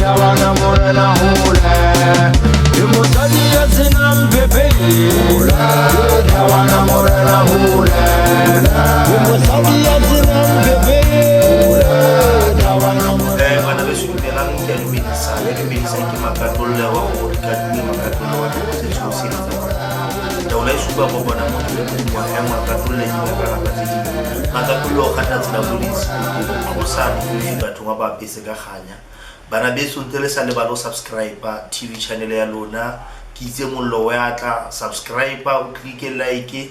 Tawana morena hole Le mosadi ya senang phepedi Tawana morena hole Le mosadi ya senang phepedi Tawana morena. Bana beso, dumelang, ke a dumedisa. Ya dumedisang ke Makatolle wa go Kadime, Makatolle wa tse tshosetsa taola e supa go bona motho le mongwe ya Makatolle ke ngaka tse dingwe. Makatolle o kgatha tsela bolesi tlosa lefifi bathong ba ba apese ka kganya. Bana beso, ntse le sa lebale ho subscribe TV channel ya lona. Ke itse mollo wa tla subscribe, o click like,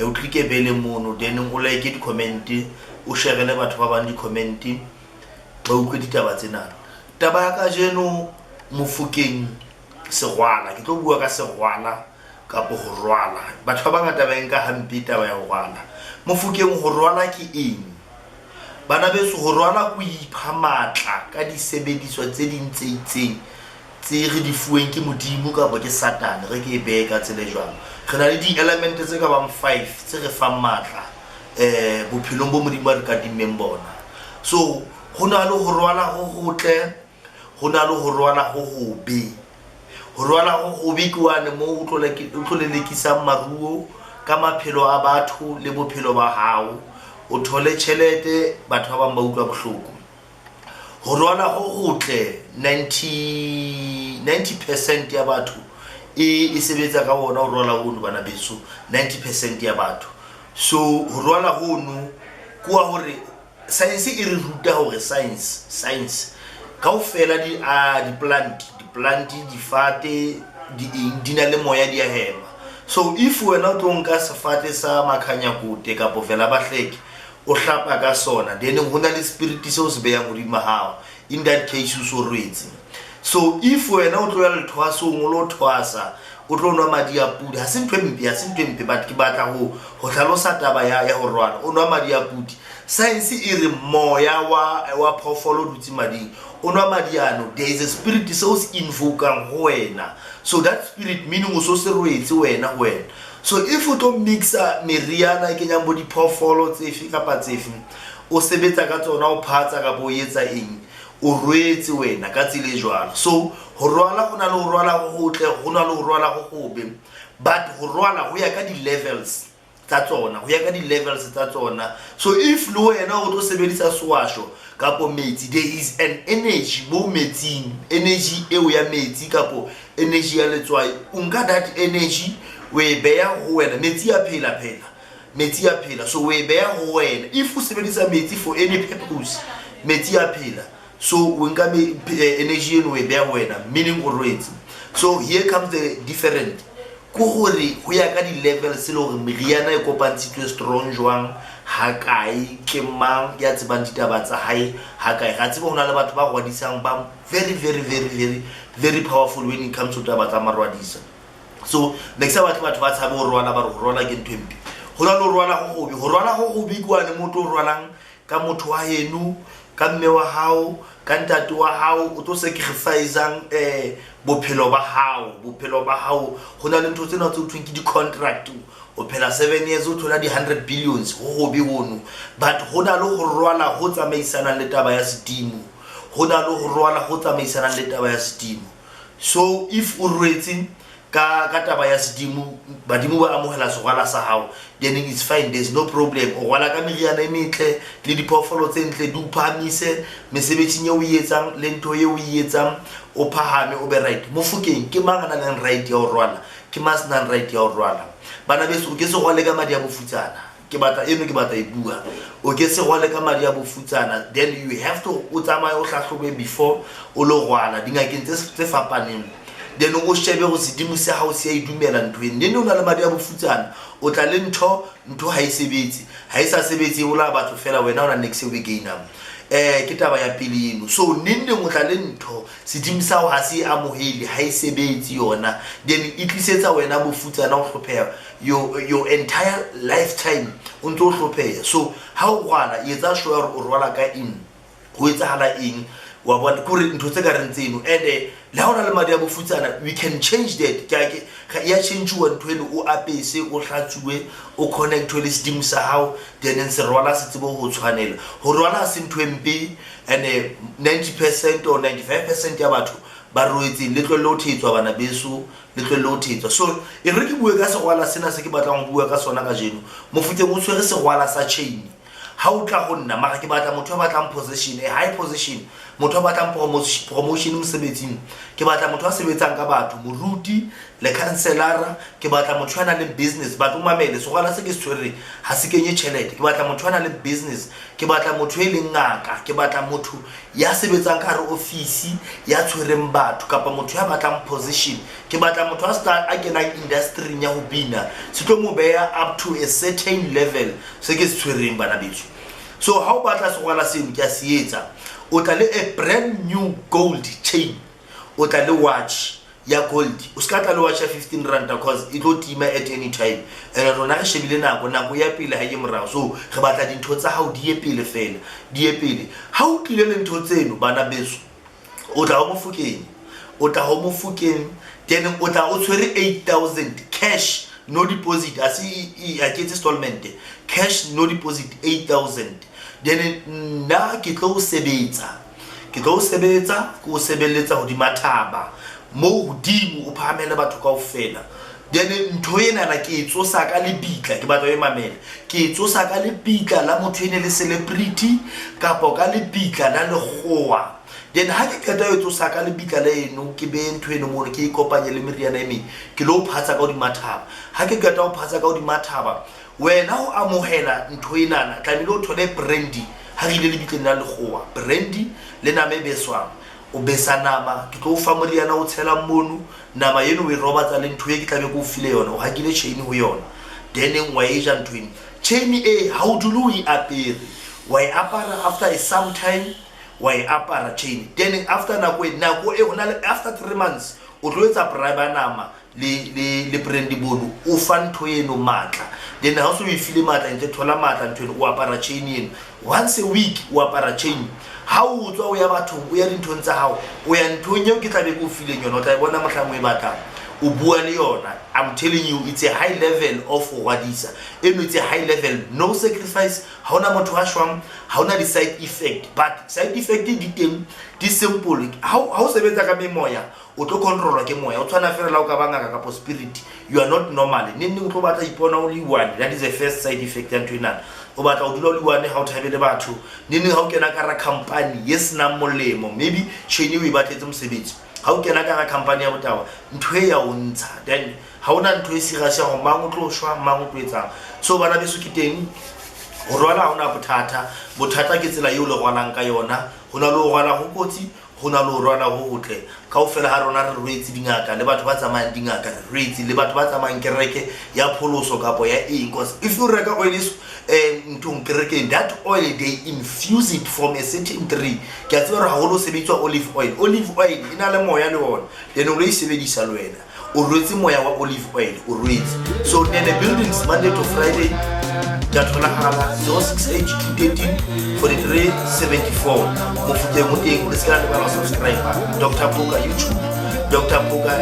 o click bell mono, then o like di-comment, o share le batho ba bang di-comment, ba utlwe ditaba tsena. Taba ya kajeno, Mofokeng, serwala. Ke tlo bua ka serwala kapo ho rwala. Batho ba bangata ba e nka hampe taba ya ho rwala. Mofokeng, ho rwala ke eng? Bana beso, ho rwala ko ipha matla ka disebediswa tse ding tse itseng tse re di fuweng ke Modimo kapa ke Satane, re ke e behe ka tsela e jwalo. Re na le di-element tse ka bang five tse re fang matla bophelong bo Modimo a re kadimmeng bona. So ho na le ho rwala ho hotle, ho na le ho rwala ho hobe. Ho rwala ho hobe ke wane moo o tlo lelekisang maruo ka maphelo a batho le bophelo ba hao, o thole tjhelete, batho ba bang ba utlwa bohloko. Ho rwala ho hotle, 90% ya batho e sebetsa ka ona ho rwala hono. Bana beso, 90% ya batho. So ho rwala hono ke wa hore science e re ruta hore science kaofela di a di-plant, difate, di eng, di na le moya, di a hema. So if wena o tlo nka sefate sa makhanyakote kapo vela bahleke, o hlapa ka sona, then ho na le spirit seo se behang hodima hao. In that case o so rwetse. So if wena o tlo ya lethwasong, o lo thwasa, o tlo nwa madi a pudi, ha se ntho e mpe, ha se ntho e mpe, but ke batla ho hlalosa taba ya ho rwala. O nwa madi a pudi, science e re moya wa phoofolo o dutse mading. O nwa madi ano, there is a spirit seo se invokang ho wena. So that spirit, meaning o so se rwetse wena ho wena. So if o tlo mixa meriana e kenyang bo diphoofolo tsefe kapa tsefe, o sebetsa ka tsona, o phatsa kapa o etsa eng, o rwetse wena ka tsela e jwalo. So ho rwala, ho na le ho rwala ho hotle, ho na le ho rwala ho hobe, but ho rwala ho ya ka di-levels tsa tsona, ho ya ka di-levels tsa tsona. So if le wena o tlo sebedisa sewasho kapo metsi, there is an energy mo metsing. Energy eo ya metsi kapo energy ya letswai, o nka that energy, o e beya ho wena. Metsi a phela phela, metsi a phela, so o e beya ho wena. If o sebedisa metsi for any purpose, metsi a phela, so o nka energy eno, o e beya ho wena, meaning o rwetse. So here comes the different, ke hore ho ya ka di-levels le hore meriana e kopantshitswe strong jwang, ha kae, ke mang ya tsebang ditaba tsa hae ha kae. Ga tsebe ho na le batho ba rwadisang ba very, very, very, very, very powerful when it comes to taba tsa marwadisa. So ne ke sa batle batho ba tshabe ho rwala, ba re ho rwala ke ntho e mpe. Ho na le ho rwala ho hobe. Ho rwala ho hobe ke wane motho o rwalang ka motho wa heno, ka mme wa hao, ka ntate wa hao, o tlo sacrificang bophelo ba hao, bophelo ba hao. Ho na le ntho tsena tse ho thweng ke di-contract, o phela 7 years, o thola di-100 billions. Ho hobe hono. But ho na le ho rwala ho tsamaisanang le taba ya sedimo, ho na le ho rwala ho tsamaisanang le taba ya sedimo. So if o rwetse ka taba ya sedimo, badimo ba amohela serwala sa hao, then it's fine, there's no problem. O rwala ka meriana e metle le diphoofolo tse ntle, di o phahamise mesebetsing eo o e etsang le ntho eo o e etsang, o phahame, o be right. Mofokeng, ke mang a nang le right ya ho rwala, ke mang a senang right ya ho rwala? Bana beso, o ke se rwale ka madi a bofutsana. Ke batla eno, ke batla e bua. O ke se rwale ka madi a bofutsana. Then you have to o tsamaye, o hlahlobe before o lo rwala dingakeng tse fapaneng, then o shebe go sedimo se hao se a e dumela ntho eno. Nene o na le madi a bofutsana, o tla le ntho, ntho ha e sebetse, ha e sa sebetse, e bolaya batho fela, wena o na next o e gainang. Ke taba ya pele eno. So neng neng o tla le ntho, sedimo sa hao ha se e amohele, ha e sebetse yona, then e tlisetsa wena bofutsana, o hlopheha your entire lifetime, o ntse o hlopheha. So ha o rwala, etsa sure hore o rwala ka eng, ho etsahala eng, wa bona, ke hore ntho tse ka reng tseno. And le ha o na le madi a bofutsana, we can change that. Ke a ya change-uwa ntho eno. O apese, o hlatsuwe, o connectwe le sedimo sa hao, then se rwala se tsebe ho tshwanela. Ho rwala ha se ntho e mpe. And 90% or 95% ya batho ba roetseng, le tlohelle ho thetswa, bana beso, le tlohelle ho thetswa. So e re ke bue ka segwala sena se ke batlang ho bua ka sona kajeno. Mofokeng o tshwere segwala sa chain ha o tla ho nna, mara ke batla motho a batlang position, a high position, motho a batlang promotion mosebetsing. Ke batla motho a sebetsang ka batho, moruti le councilora. Ke batla motho a nang le business. Batho, mamele, segwala se ke se tshwereng ha se kenye tjhelete. Ke batla motho a nang le business, ke batla motho e leng ngaka, ke batla motho ya sebetsang ka hare ofisi, ya tshwereng batho, kapa motho ya batlang position. Ke batla motho a ska a kenang industry ya ho bina, se tlo mo beha up to a certain level se ke se tshwereng, bana betso. So ha o batla segwala seno, ke a se etsa. O tla le a brand new gold chain, o tla le watch ya gold. O se ka tla le watch ya 15 ranta, cause e tlo tima at any time. And rona re shebile nako, nako ya pele ha ye morao. So re batla dintho tsa hao di ye pele fela, di ye pele. Ha o tlile le ntho tseno, bana beso, o tla ho Mofokeng, o tla ho Mofokeng, then o tla o tshwere 8000 cash, no deposit. A se a ke etse installment, cash, no deposit, 8000. Then nna ke tlo o sebetsa, ke tlo o sebetsa, ke o sebeletsa hodima thaba mo hodimo, o phahamele batho kaofela. Then ntho enana ke e tsosa ka lebitla, ke batla o e mamele, ke e tsosa ka lebitla la motho e ne le celebrity kapo ka lebitla la lekgowa. Then ha ke qeta ho e tsosa ka lebitla le eno, ke behe ntho eno mono, ke ikopanye le meriana e meng, ke lo phatsa ka hodima thaba. Ha ke qeta ho phatsa ka hodima thaba, wena ho amohela ntho enana, tlamehile o thole brandy. Ha re ile lebitleng la lekgowa, brandy le nama e beswang, o besa nama, ke tlo o fa moriana o tshelang mono nama eno, o e robatsa le ntho e ke tlabe ke o file yona, o hakile chain ho yona, then wa e ja ntho eno. Chain e ha o dule o e apere, wa e apara after a some time, wa e apara chain. Then after nako e, nako e hona le after 3 months, o tlo etsa braai ba nama le brandy bono, o fa ntho eno matla. Then ha o se o e file matla, ntse thola matla ntho eno, o apara chain eno once a week. O apara chain ha o tswa, o ya bathong, o ya dinthong tsa hao, o ya nthong eo ke tlabe ke o fileng yona, o tla e bona mohlang o e batlang, o bua le yona. I'm telling you, it's a high level of ho rwadisa eno, it's a high level, no sacrifice. Ha hona motho a shwang, ha hona di-side effect, but side effect di teng, di simple. Ha o sebetsa ka memoya, o tlo controlwa ke moya, o tshwana fela la o ka ba ngaka kapo spirit. You are not normal neng neng, o tlo batla ipona o le one. That is the first side effect ya ntho enana. O batla o dula o le one, ha o thabele batho. Neng neng ha o kena ka ra company ye senang molemo, maybe chain o e batletse mosebetsi, ha o kena ka ra company ya botawa, ntho e ya o ntsha. Then ha ona ntho e serious ya hore mang o tlo shwa, mang o tlo etsang. So bana beso, ke teng ho rwala, ha hona bothata. Bothata ke tsela eo le rwalang ka yona. Ho na le ho rwala ho kotsi, ho na le ho rwala ho hotle. Kaofela ha rona re rwetse dingaka le batho ba tsamayang dingaka, re rwetse le batho ba tsamayang kereke ya pholoso kapo ya eng, cause if you reka oil nthong kerekeng, that oil they infuse it from a certain tree. Ke a tseba hore haholo ho sebediswa olive oil. Olive oil e na le moya le ona, then o lo e sebedisa le wena o rwetse moya wa olive oil, o rwetse. So Nene Buildings, Monday to Friday ke a tholahala, 068 213 43 74. Mofokeng o teng. Le se ka la lebala ho subscribe Dr Phoka YouTube, Dr Phoka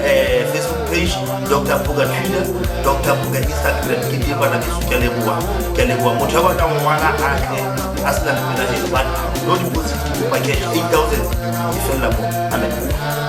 Facebook page, Dr Phoka Twitter, Dr Phoka Instagram. Ke teng, bana beso. Ke a leboha, ke a leboha. Motho ya batlang ho ngwala a tle a sena le pelaelo, but no deposit, ke kopa cash 8000, e fella mo. Amen.